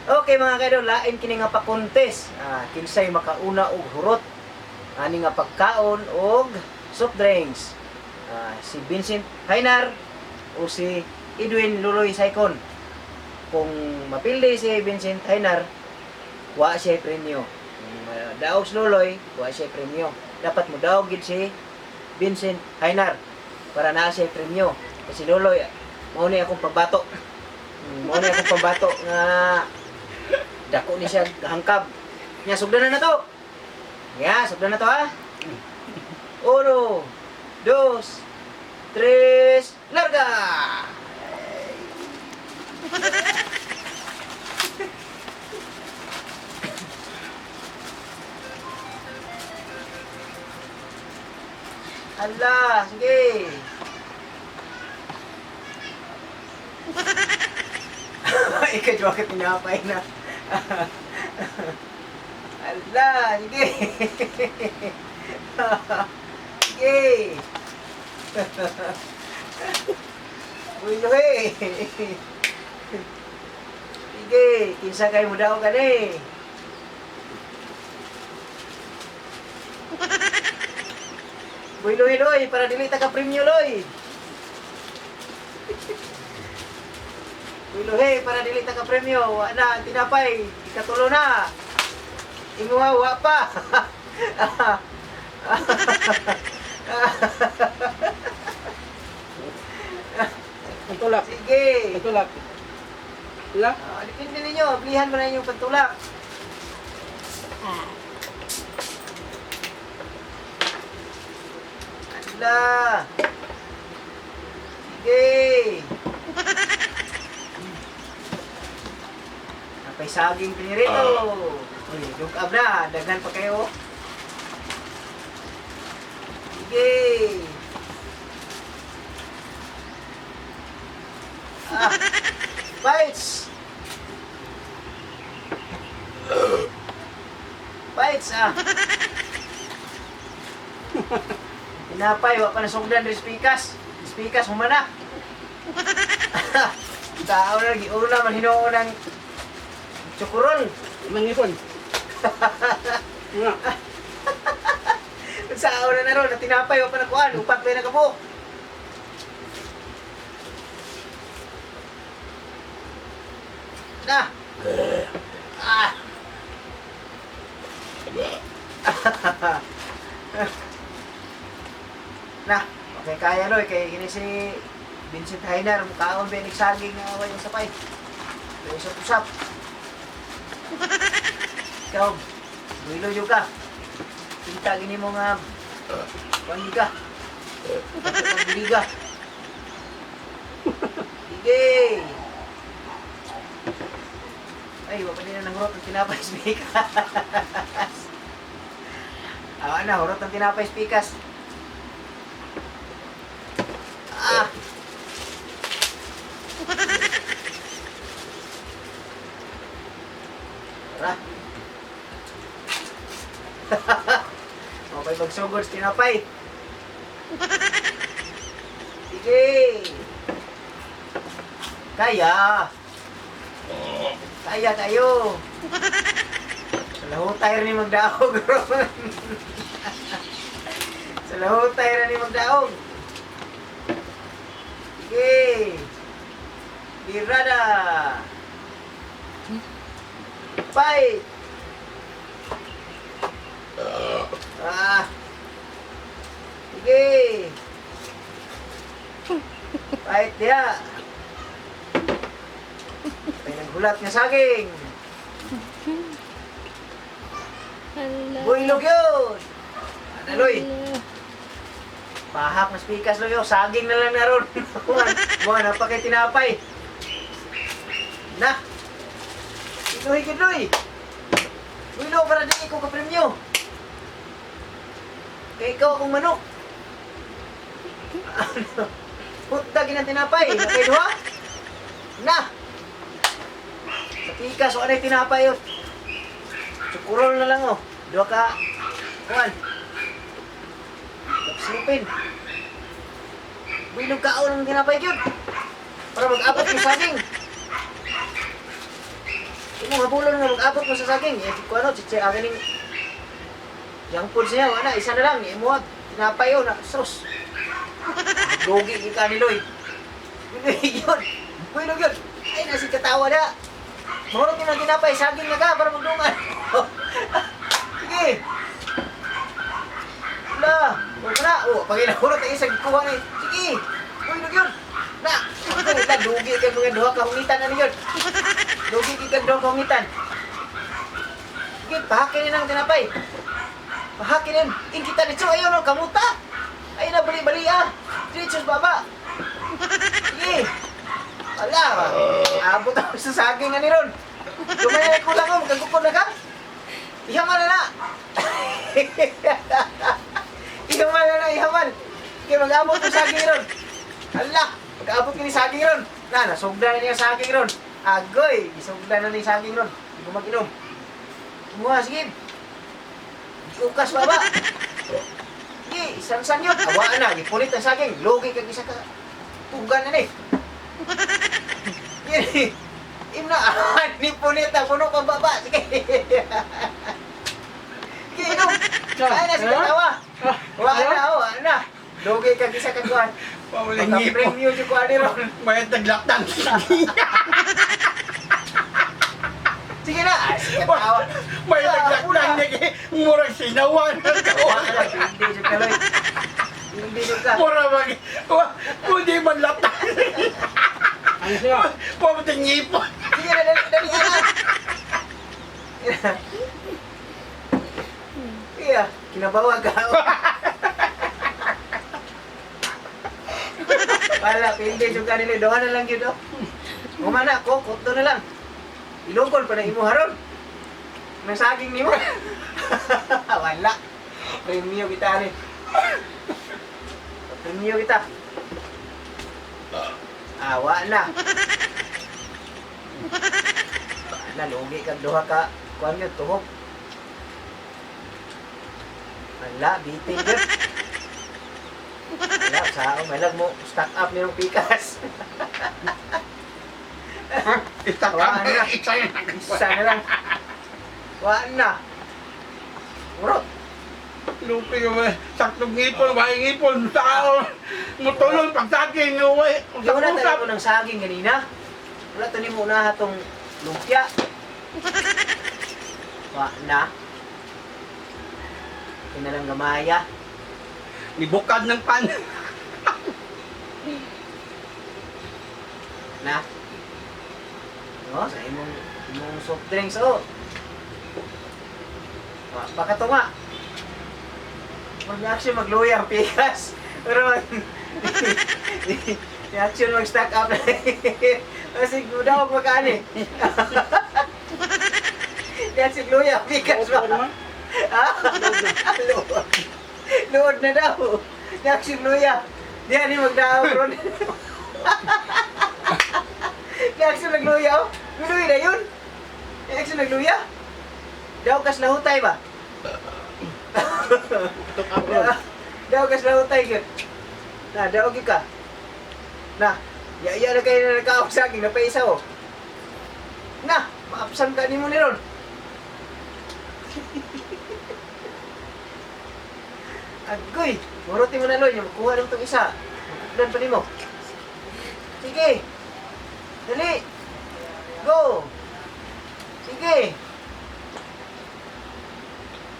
Okay, mga kaidol, lain kini nga pa-contest. Kinsay makauna og hurot ani nga pagkaon og soft drinks. Si Vincent Hainar o si Edwin Luloy Saicon. Kung mapildi si Vincent Hainar, wa siya premyo. Kung daog si Luloy, wa siya premyo. Dapat mo daog gid si Vincent Hainar para naa siya premyo. Kasi Luloy, mao ni akong pambato. Mao ni akong pambato nga dako ni siya hangkab. Nya sugdan na to. Ya, sugdan na to ha. Uno, dos, tres, larga! Ala, sige. Ikaw, bakit pinapay na? Ala, sige. Sige. Uy, luhi. Sige, kinsa kayo mo daw kani? Uy, luhi, luhi, para dili ta ka premyo, loy. Uy, luhi, para dili ta ka premyo. Wa na, ang tinapay, ikatulo na. Inguha, wa pa. Pantulak. Sige. Pantulak. Pila? Depende ninyo, blihan mo na inyong pantulak. Ala. Sige. Napay saging pinirito. Uy, dugab na. Daghan pa kayo. Sige. Ah. Bites! Bites ah! Tinapay, wa pa nasugdan rin spikas. Spikas, humana. Tao na, giuna man hinuon ng tsukurol. Mangipon. Nga. Sa na na ron, na tinapay, wa pa nakuan, upat pa na kabuok. Na! Ah! Na, okay kaya loy kay kini si Vincent Hainer mukaon ba ni saging nga way usapay. Way usap-usap. Ikaw, buhilo yun ka. Kita gini mo nga kuan ka. Pagbuliga. Sige. Ay, wa pa din na nangrot ang tinapay sa pikas. Awa na, hurot ang tinapay sa pikas. Ah! Tara. Okay, magsugod sa tinapay. Sige. Kaya. Kaya tayo. Sa lahutay rin magdaog ron. Sa lahutay rin magdaog. Sige. Birada. Fight. Ah. Sige. Fight diya. May naghulat nga saging. Hala. Builog yun. Analoy. Hala. Pahak mas pikas lo yo, saging na lang naron. Buwan na pa kay tinapay. Na. Iluhi gid. Builo para dili ko ka premyo. Kay ikaw akong manok. Ano? Putda ginang tinapay. Kay duha. Na. Sa pikas wa na tinapay oh. Sukurol na lang oh. Duha ka. Kuan. Tapsilupin. Bilog kaon ang tinapay gyud. Para mag-abot yung saging. Imong habulon nga mag-abot mo sa saging. Eh, kung ano, chiche, akin ning junk food siya, wala, isa na lang. Imo tinapay oh, na, sus. Lugi ka ni Lloyd. Yun, bueno yun. Ay, nasi katawa na. Mahurot yung tinapay, saging na ka para magdungan. Sige. Wala, huwag na. Oh, pag inahurot ang isang kuha ni. Sige. Bueno yun. Na, wala, lugi kay mga duha ka hungitan ano yun. Lugi kay duha ka hungitan. Sige, pahakin ni ang tinapay. Pahakin yun. Ingkitan ito, ayun oh, kamuta. Ay na, bali-bali ah. Diretso sa baba. Sige. Wala ba? Abot ako sa saging na ni Ron. Dumaya ko lang oh, magkagukod na ka. Ihamal na na. Ihamal na na, ihamal. Kaya mag-abot ko saging ron. Ala, mag-abot kini saging ron. Na, nasugda na niya saging ron. Agoy, isugda na niya saging ron. Hindi ko mag-inom. Kumuha, sige. Ukas baba. Sige, isansan yun. Awaan na, gipunit ang saging. Lugi kag isa ka. Tunggan na ni. Gini. Imna, ni punit ang puno pang baba. Sige. Sige, inom. Ay na, sige, tawa. Wala na, oh, wala na. Lugi kag isa ka kuan. Walang ngipon. Maka-premium yung kuan ni Ron. May taglaktan. Sige na, ah, sige, tawa. May taglaktan niya kay murag sinawan. Wala na, hindi jud ka, Loy. Hindi jud ka. Mura mag... Kundi man latang. Ano siya? Pamuting ngipon. Sige na, dali, dali na. Sige na. Iya, kinabawa ka. Wala, pindi jud ka nila. Doha na lang yun, oh. Umana ko, kuto na lang. Ilungkol pa na imo haron. Nasaging nimo. Wala. Premio kita ni. Premio kita. Awa na. Wala, lugi kag duha ka. Kuan yun, tuhok. Wala, bitin yun. Wala, sa malag mo, stock up nirong pikas. Isa ka. Wala na. Isa na. Isa na lang. Wala na. Urot. Lupi ka ba? Saktong ngipon, walang ngipon. Tao. Mutulong pagsaking. Uwi. Di wala Usap-usap. tayo mo ng saging ganina. Wala to ni mo unaha tong lumpia. Wa na. Ito na lang gamaya. Nibukad ng pan. Na. No, sa imong imong soft drinks oh. Wa baka to nga. Mag-action magluya ang pikas. Pero mag action mag-stack up. Kasi gudaw og magkaani. Reaction luya ang pikas Opo ba? naman. Ha? Luod. Luod na daw. Reaction luya. Diyan ni magdaw ron. Reaction nagluya oh. Luya na yun. Reaction nagluya. Daw kas lahutay ba? Tok up ron. Daw kas lahutay gyud. Na daw gyud ka. Na, ya na kayo na nagkaog saging na pa isa oh. Na, maapsan ka nimo ni ron. Agoy, muruti mo na loy, makuha lang tong isa. Magkukdan pa nimo. Sige. Dali. Go. Sige.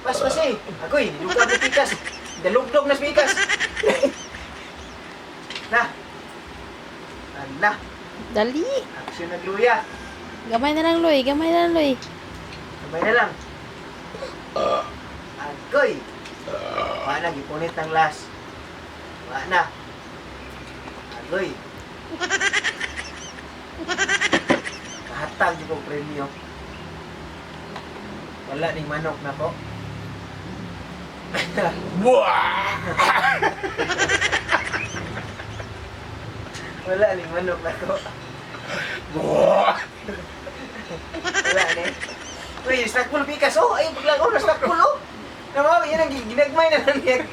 Pas pas eh. Agoy, niluka mo pikas. Dalugdog na sa pikas. Na. Ala, Dali. action nagluya. Gamay na lang, Loy. Gamay na lang, Loy. Sabay na lang. Agoy. Wala na, gipunit ng last. Wala na. Agoy. Kahatag di ko premyo. Wala ning manok na ko. Buah! Wala ning manok na ko. Buah! Wala ni. Uy, snack pool pikas oh. Ay, bigla ko na snack pool oh. Namaw, yan ang ginagmay na lang niya.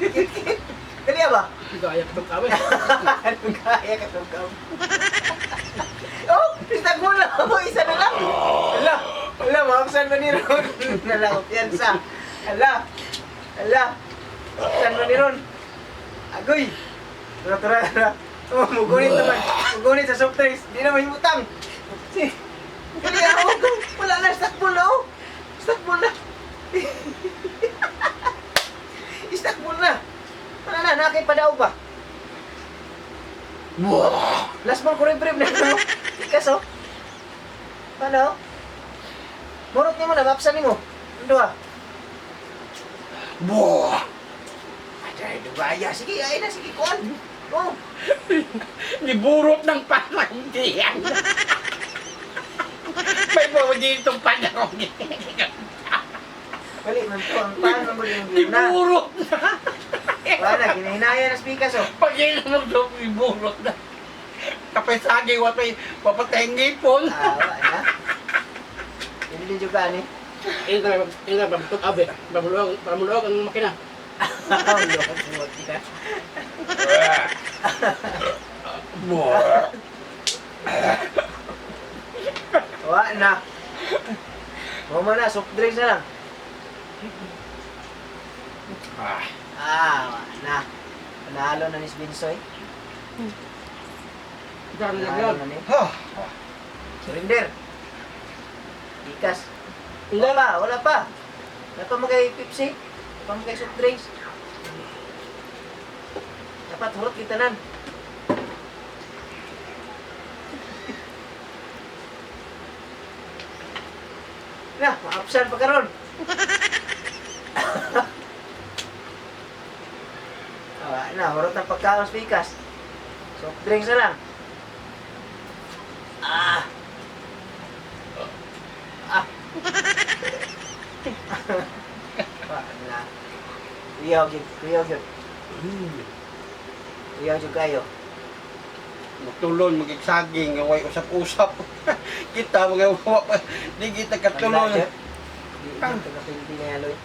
Dali ba? Gaya ka tok up eh. Anong kaya ka tungkam? Oh, snack pool na. Oh, isa na lang. Ala. Maapsan ba ni Ron? Nala, kumpiyansa. Ala. Ala. Maapsan ba ni Ron? Agoy. Tura, tura, tura. Oh, mugunit naman. Mugunit sa soft drinks. Di naman himutang. Si. Kali ako. Wala na. Stock ball na oh. Stock ball na. Stock ball na. Wala na. Nakay pa daw ba? Last ball ko rin na. No? Ikas oh. Paano? Murot nimo na, mapsan nimo. Ang duha. Buah. Aday, dubaya. Sige, ay na, sige, kuan. Oh. Niburot ng panang diyan. May bawa dito panang diyan. Bali, man to, ang paan man gud yung na. Niburot na. Wala na, ginahinaya na speakers oh. Pag inom ng niburot na. Kapay saging, wapay, wapatay ngipon. Ah, wala na. Hindi din juga ani. Ito na, abe. Pamuluog ang makina. Ang loko kita. Buah. Wala na. Mao na, soft drinks na lang. Ah. Ah, wala na. Panalo na ni Binsoy. Ito ang Panalo laglag. na ni. Ah. Surrender. Ikas. Wala pa, wala pa. Wala pa magay Pepsi. Wala pa magay soft drinks. Dapat hurot kita nan. Na, maapsan pa karon. Wala na, hurot ang pagkaon sa pikas. Soft drinks na lang. Ah. Ah. Wala. Kuyaw gyud, kuyaw gyud. Kuyaw gyud kayo. Magtulon, magigsaging, away usap-usap. Kita, mga pa, di kita katulon. Di taga na yan, Loy.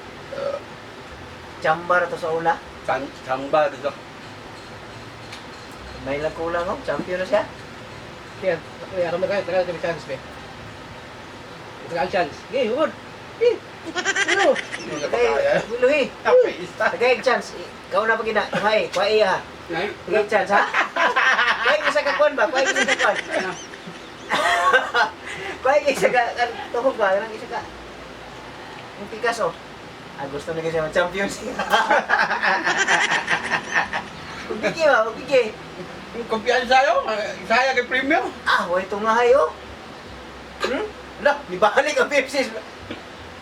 Chambar to sa una. Samba, dito. May lang kulang oh, champion na siya. Kaya, kaya kami kaya, tagal kami chance, be. Tagal ang chance. Okay, huwag. Eh, ano? Kay Luhi, Kapay isa. tagay chance. Ikaw na pag ina. Kuhay, kuhay ha. Nay, Tagay chance ha. Kuhay isa ka kuan ba? Kuhay isa ka kuan. Kuhay isa ka tuhog ba? Kanang isa ka. Yung pikas oh. Ah, gusto na kasi mag-champion siya. Ugbigi ba? Ugbigi. Kumpiyansa yun, saya kay premium. Ah, way tungahay oh. Hmm? Lah, nibalik ang Pepsi.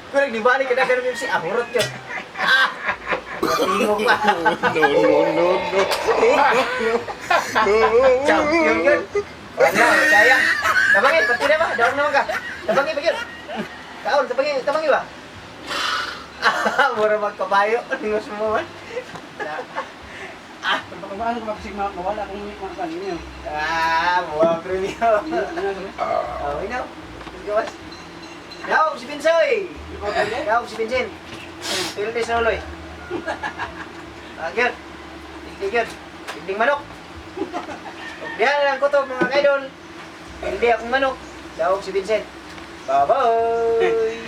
Kurang nibalik ka na ng Pepsi. Ah, hurot yun. Ah! Tingog pa. No, no, no, no. Champion yun. Wala, kaya. Tabangin, pati na ba? Dawag naman ka. Tabangin, pagyan. Kaon, tabangin, tabangin ba? Ah, mura magkabayo. Ningos mo man. Baka paano ka kasi mawala kung mga kan niyo. Ah, mura premium. Ano sabi? Oh, inaw. Gawas. Daog si Binsoy. Daog si Vincent. Pilde sa uloy. Ah, gyud. Tigdi gyud. Tigding manok. Ug diha na lang ko to mga kaidol. Pilde akong manok. Daog si Vincent. Bye-bye.